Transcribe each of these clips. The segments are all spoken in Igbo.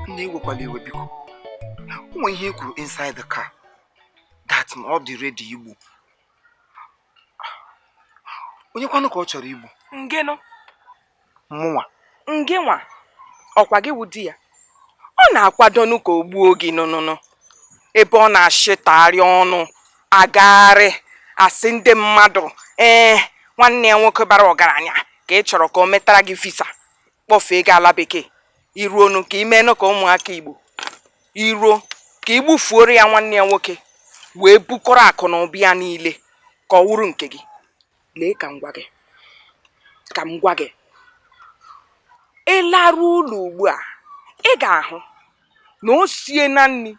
Nne ewekwala iwe biko. Ụmụ ihe e kwuru inside the car that na ọ dị ready igbu. Onye kwanụ ka ọ chọrọ igbu? Ngeno. Mụnwa. Ngenwa. Ọkwa gị wụ di ya. Ọ na-akwadonu ka o gbuo gị nụnụnụ. Ebe ọ na-ashịtagharị ọnụ agagharị asị ndị mmadụ ee nwanne ya nwoke bara ọgaranya ka ị chọrọ ka o metara gị visa kpọfee gị ala bekee iruonu ka imenụ ka ụmụaka Igbo iruo ka ị gbufuoro ya nwanne ya nwoke wee bukọrọ akụ na ụba ya niile ka ọ wụrụ nke gị. Lee ka m gwa gị, ka m gwa gị, ị laruo ụlọ ugbu a ị ga-ahụ na o sie na nri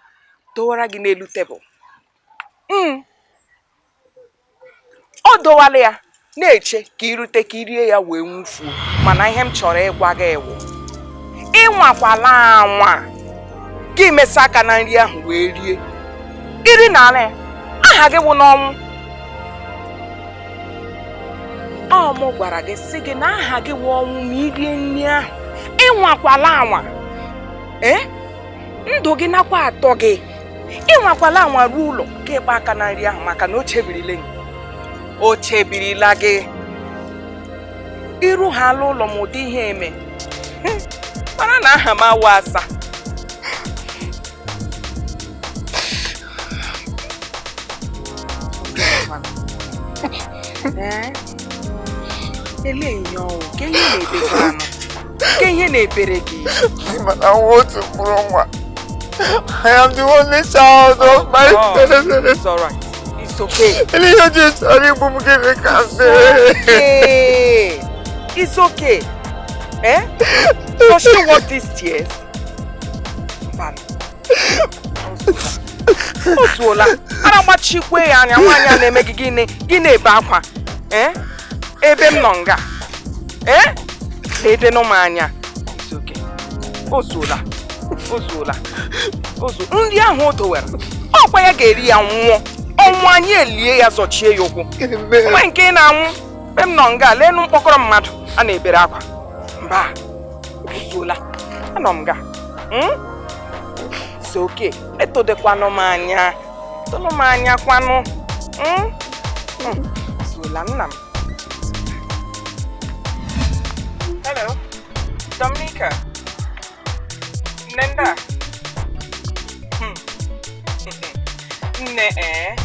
dọwara gị n'elu tebụl. Ọ dọwala ya na-eche ka irute ka irie ya wee nwụfuo. Mana ihe m chọrọ ịgwa gị wụ ịnwakwala anwa gị mesa aka na nri ahụ wee rie iri na ala ya, aha gị wụ n'ọnwụ. Ọ mụ gwara gị sị gị na aha gị wụ ọnwụ ma irie nri ahụ. Ịnwakwala anwa ee ndụ gị nakwa atọ gị. Ịnwakwala anwa ruo ụlọ ka ịkpa aka na nri ahụ maka na o chebirila gị, o chebirila gị. Iru ha ala ụlọ ma ụdị ihe eme mara na aha m awụ asa. Ee, elee ihe ọwụ ka ihe na-ebekwa anụ ka ihe na-ebere gị? Mana nwa otu mkpụrụ nwa. I am the only child of my parents. It's all right. It's okay. Ele ihe o ji chọrọ igbu m, gịnị ka m mere? Okay. It's okay. Eh? Does she want these tears? Mba. O zuola. Ara gbachikwe ya anya nwaanyị a na-eme gị gịnị gị na-ebe akwa. Eh? Ebe m nọ nga. Eh? Ledenụ m anya. It's okay. O zuola. O zuola. O zu. Nri ahụ o dowere. Ọkwa ya ga-eri ya nwụọ. Ọnwụ anyị elie ya zọchie ya ụkwụ. Gịnị mere? Nwe nke ị na-anwụ ebe m nọ nga leenụ mkpọkọrọ mmadụ a na-ebere akwa. Mba, ozuola, anọ m nga. It's okay. Etodekwanụ m anya, tụnụ m anya kwanụ. Ozuola nna m. Hello, Dominica. Nnenda. Nne ee,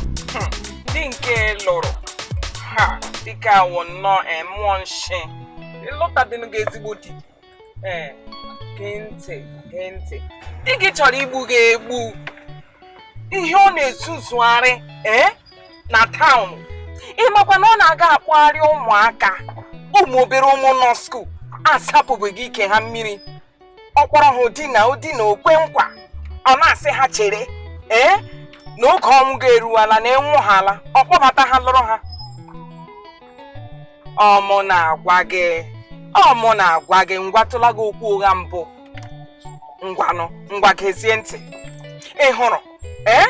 di nke lụrụ ha dịka awọ nnọọ ee mmụọ nshi ịlụtadịnụ gị ezigbo di. Ee, gee ntị, gee ntị, di gị chọrọ igbu gị egbu. Ihe ọ na-ezuzugharị ee na town, ịmakwa na ọ na-aga akpọgharị ụmụaka, ụmụ obere ụmụ nọ school asapụbeghị ike ha mmiri. Ọ kpọrọ ha odina odina okwe nkwa, ọ na-asị ha chere ee na oge ọnwụ ga-eruwala na enwụ ha ala, ọ kpọbata ha lụrụ ha. Ọ mụ na-agwa gị, ọ mụ na-agwa gị, ngwatụla gị okwu ụgha mbụ. Ngwanụ, ngwa gezie ntị. Ị hụrụ ee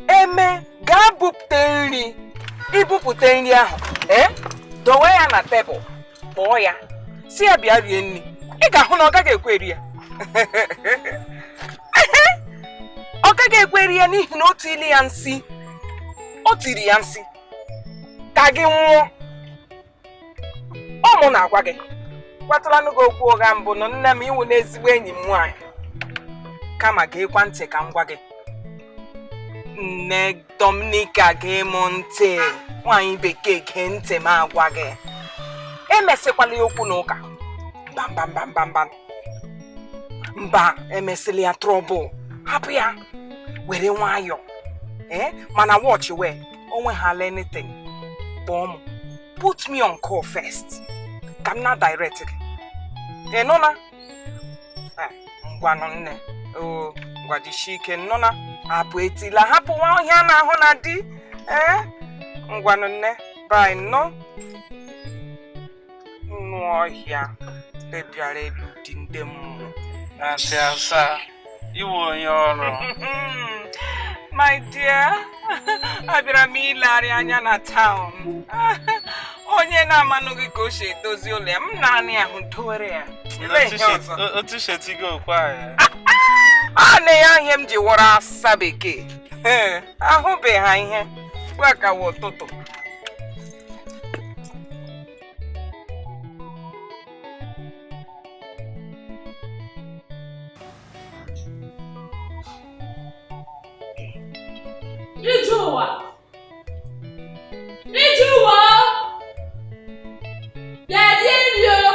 eme gaa bupụta nri, ibupụta nri ahụ ee dowe ya na tebụl, kpọọ ya si ya bịa rie nri. Ị ga-ahụ na ọ gaghị ekwe eri ya. Ọ gaghị ekwe eri ya n'ihi na o tiri ya nsị, o tiri ya nsị ka gị nwụọ. Ọ mụ na-agwa gị, gwatụlanụ gị okwu ụgha mbụ nụ nne m, iwu n'ezigbo enyi m nwaanyị. Kama geekwa ntị ka m gwa gị. Nne Dominica, gee m ntị, nwaanyị bekee, gee ntị m agwa gị. Emesịkwala ya okwu na ụka. Mba mba mba mba mba mba, emesịla ya trouble, hapụ ya were nwayọọ. Ee, mana watch wee onwe ha anything, kpọọ m, put me on call first ka m na direct gị. Ị nụ na? Ngwanụ nne o, ngwa jisie ike nnụ na hapụ etila, hapụ nwa ọhịa na-ahụ na di. Ee, ngwanụ nne, bye nnụ. Nnụ ọhịa bịara elu di ndị mmụọ. Aunty Asa, iwu onye ọrụ. My dear, abịara m ilegharị anya na town. Onye Onye na-amanụghị ka o si edozi ụlọ ya, m naanị ahụ dowere ya. Olee ihe ọzọ? Otu shetigo okwe anyị. A na ya ihe m ji wọrọ asa bekee. Ee, ahụbeghị ha ihe. Ugbu a ka wụ ụtụtụ. Ije ụwa! Ije ụwa! Bịa rie nri o!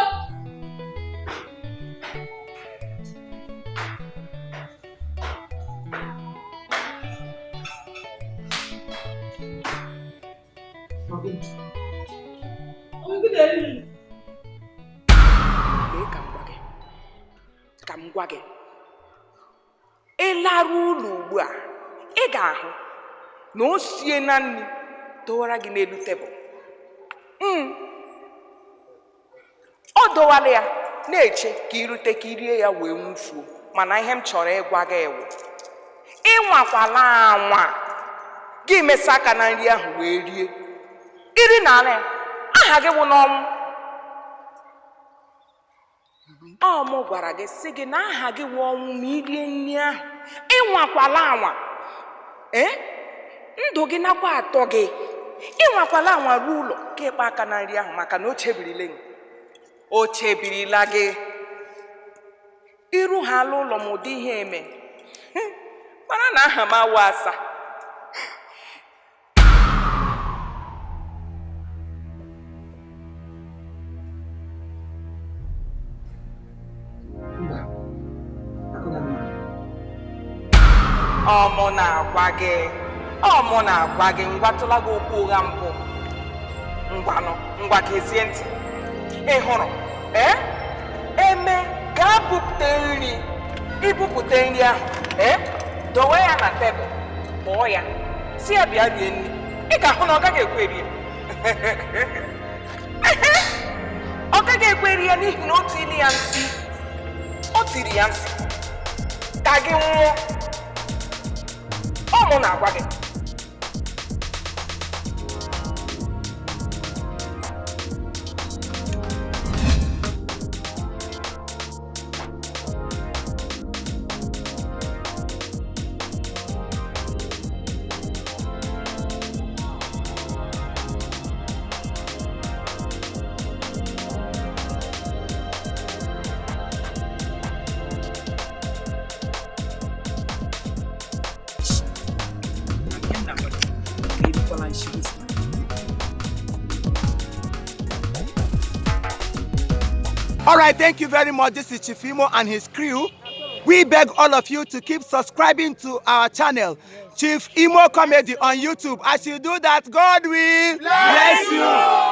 Ọ gị na-eri nri? Lee ka m gwa gị. Ka m gwa gị. Ị laruo ụlọ ugbu a, ị ga-ahụ na o sie na nri dowara gị n'elu tebụl. Ọ dọwala ya na-eche ka irute ka irie ya wee nwụfuo. Mana ihe m chọrọ ịgwa gị wụ, ịnwakwala anwa gị mesa aka na nri ahụ wee rie. Iri na ala ya, aha gị wụ n'ọnwụ. Ọ mụ gwara gị sị gị na aha gị wụ ọnwụ ma i rie nri ahụ. Ịnwakwala anwa. Ee? Ndụ gị nakwa atọ gị. Ịnwakwala anwa ruo ụlọ ka ịkpa aka na nri ahụ maka na o chebirila gị. O chebirila gị. Iru ha ala ụlọ ma ụdị ihe eme. Mara na aha m awụ asa. Mba, akọla m. Ọ mụ na-agwa gị. Ọ mụ na-agwa gị, ngwatụla gị okwu ụgha mbụ. Ngwanụ, ngwa gezie ntị. Ị hụrụ? Ee? Eme gaa bupụta nri. Ibupụta nri ahụ. Ee? Dowe ya na tebụl. Kpọọ ya. Si ya bịa rie nri. Ị ga-ahụ na ọ gaghị ekwe rie. Ọ gaghị ekwe rie n'ihi na o tiri ya nsị. O tiri ya nsị. Ka gị nwụọ. Ọ mụ na-agwa gị. All right, thank you very much. This is Chief Imo and his crew. We beg all of you to keep subscribing to our channel, Chief Imo Comedy on YouTube. As you do that, God will bless you.